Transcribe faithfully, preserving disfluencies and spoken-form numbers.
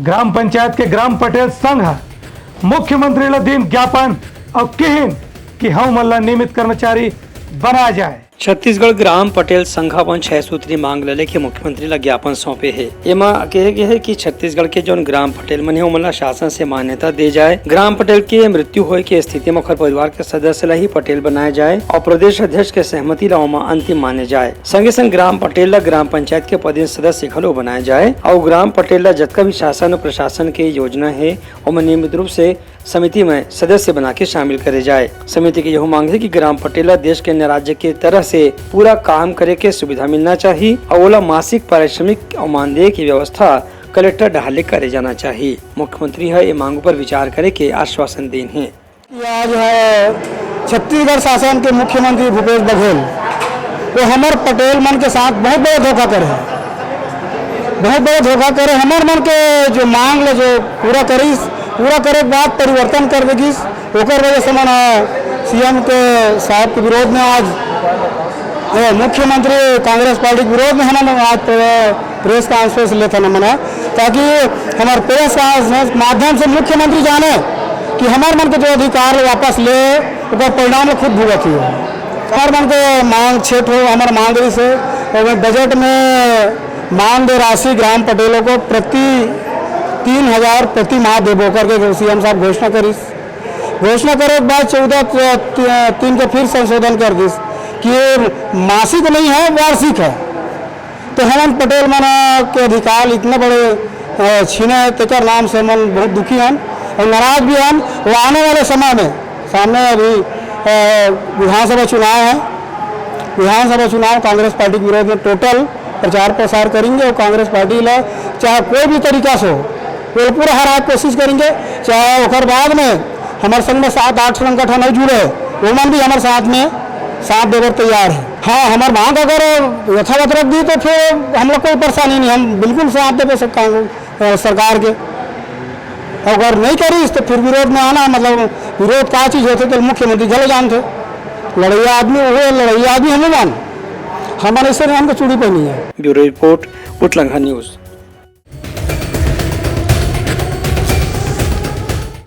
ग्राम पंचायत के ग्राम पटेल संघ ह मुख्यमंत्री ल दीन ज्ञापन अउ किहिन कि हमन ल नियमित कर्मचारी बनाए जाए। छत्तीसगढ़ ग्राम पटेल संघ अपन छह सूत्री मांग ल लेके मुख्यमंत्री ल ज्ञापन सौंपे हे। एमा कहे गे हे कि छत्तीसगढ़ के जौन ग्राम पटेल मन हे, ओमन ल शासन से मान्यता दे जाए। ग्राम पटेल के मृत्यु होए के स्थिति म ओखर परिवार के सदस्य ल ही पटेल बनाए जाए अउ प्रदेश अध्यक्ष के सहमति ल ओमा अंतिम माने जाए। संगे संग ग्राम पटेल ल ग्राम पंचायत के पदेन सदस्य घलो बनाए जाए अउ ग्राम पटेल ल जतका भी शासन अउ प्रशासन के योजना हे, ओमा नियमित रूप से समिति में सदस्य बना के शामिल करे जाए। समिति के यहू मांग हे कि ग्राम पटेल ल देश के अन्य राज्य के तरह से पूरा काम करे के सुविधा मिलना चाही अउ ओला मासिक पारिश्रमिक अउ मानदेय की व्यवस्था कलेक्टर डहार ले करे जाना चाही। मुख्यमंत्री ह ए मांग पर विचार करे के आश्वासन दीन हे। आज है छत्तीसगढ़ शासन के मुख्यमंत्री भूपेश बघेल, वो हमर पटेल मन के साथ बहुत बड़ा धोखा करे हे, बहुत बड़ा धोखा करे। हमर मन के जो मांग ले जो पूरा करिस, पूरा करे के बाद परिवर्तन कर दे गिस, ओकर वजह से मन सीएम के साहब के विरोध में आज, ए, मुख्यमंत्री कांग्रेस पार्टी के विरोध में हमन आज प्रे-, प्रेस कॉन्फ्रेंस लेथन हमन, ताकि हमर प्रेस कॉन्फ्रेंस माध्यम से मुख्यमंत्री जाने कि हमर मन के जो अधिकार वापस ले, ओकर परिणाम ल खुद भुगत ही। हमर मन के मांग छेठ हो, हमर मांग रही से, ओमे बजट में मानदेय राशि ग्राम पटेलों को प्रति तीन हजार प्रति माह देबो करके सीएम साहब घोषणा करिस। घोषणा करे के बाद चौदह त-, त-, तीन के फिर संशोधन कर दिस कि ये मासिक नहीं है, वार्षिक है। तो हमन पटेल मन के अधिकार इतना बड़े, अ, छीने हे, तेकर नाम से हमन बहुत दुखी हन और नाराज भी हन। वो आने वाले समय में, सामने अभी, अ, विधानसभा चुनाव है, विधानसभा चुनाव कांग्रेस पार्टी के विरोध में टोटल प्रचार प्रसार करेंगे और कांग्रेस पार्टी ला चाहे कोई भी तरीका से हो, वो पूरा हराए के कोशिश करेंगे। चाहे ओकर बाद में हमर संग में सात आठ संगठन नहीं जुड़े, वो मन भी हमर साथ में साथ देबर तैयार है। हाँ, हमर मांग अगर यथावत रख दी तो फिर हम लोग कोई परेशानी नहीं, हम बिल्कुल साथ देबे सब कांग्रेस, अ, सरकार के। अगर नहीं करिस तो फिर विरोध में आना, मतलब विरोध का चीज होते तो मुख्यमंत्री घलो जानते। लड़ैया आदमी वो, लड़ैया आदमी हम मान, हमन ऐसे नहीं, हमको चूड़ी पहनी है। Bureau report, Uthlangha news.